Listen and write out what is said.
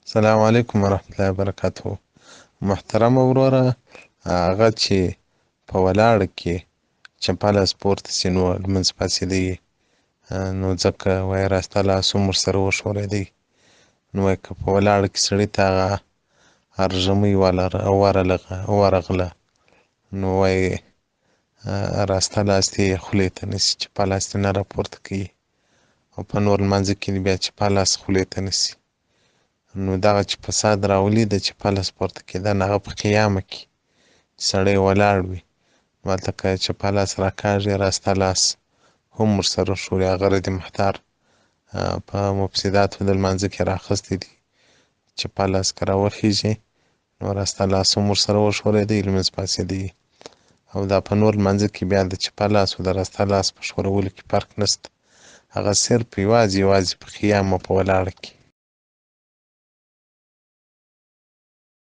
السلام علیکم ورحمت الله وبرکاته. محترمه وروره، هغه چې په ولاړه کې چپه لاس پورته سي نو لمونځ پاڅېدی، نو ځکه وایي راسته لاس هم ورسره وښورېدی. نو وایي که په ولاړه کې سړي ته هغه ارږمۍ ورغله، نو وایي راسته لاس دې خولې ته نیسي، چپه لاس دې نه راپورته کوي، او په نور لمانځه کې دې بیا چپه لاس خولې ته نیسي. نو دغه چې فساد راولي د چپه لاس پورته کېدنه، هغه په قیامه کې چې سړی ولاړ وي، نو هلته که چپه لاس راکاږي، راسته لاس هم ورسره ښوري. هغه رد محتار په مفسداتو د لمانځه کې راخستی دی، چپه لاس که راوخیژي نو راسته لاس هم ورسره وښورېدی، لمونځ پاڅېدی. او دا په نور لمانځه کې بیا د چپه لاس او د راسته لاس په ښورولو کې فرق نشته، هغه صرف یوازې یوازې په قیام او په ولاړه کې.